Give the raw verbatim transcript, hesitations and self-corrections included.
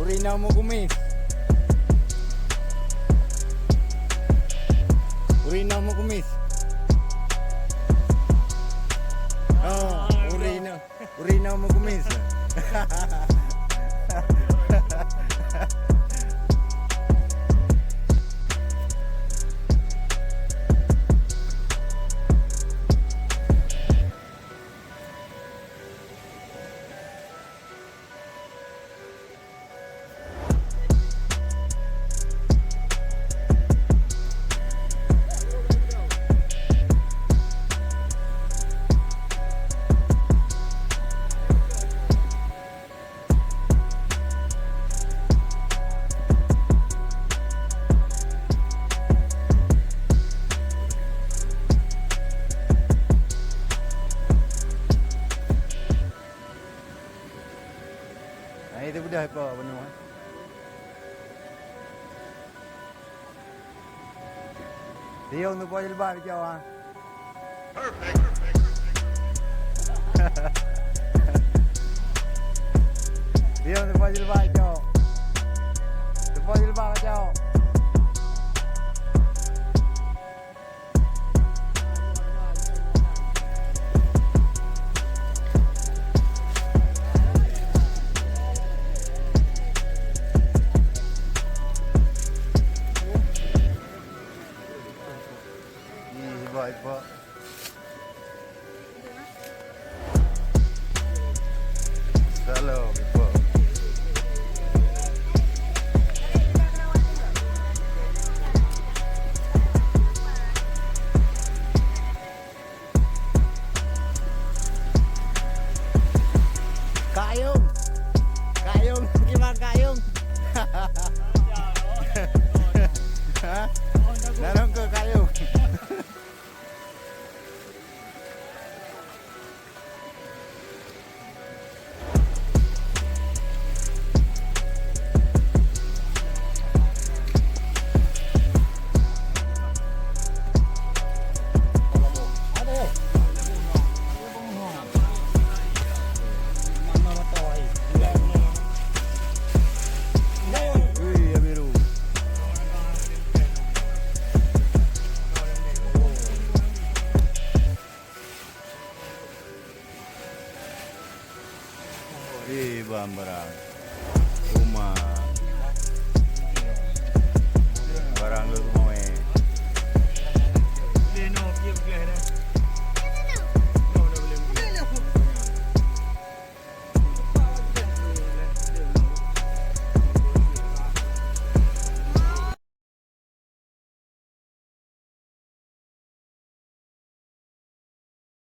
Ureueng inong meukumis. Ureueng inong meukumis. Oh, ureueng inong, ureueng inong meukumis. Hai, itu peugah ipa bunoe. Tiong tu po jilbab hijau, ha. Tiong tu po jilbab hijau. Tu po jilbab hijau. Ih, hebat, hebat. Salam, hebat. Kak Yung. Kak Yung, gimana Kak Yung? Hah? Dah nunggu Kak Yung. Eh, bang barang. Uma.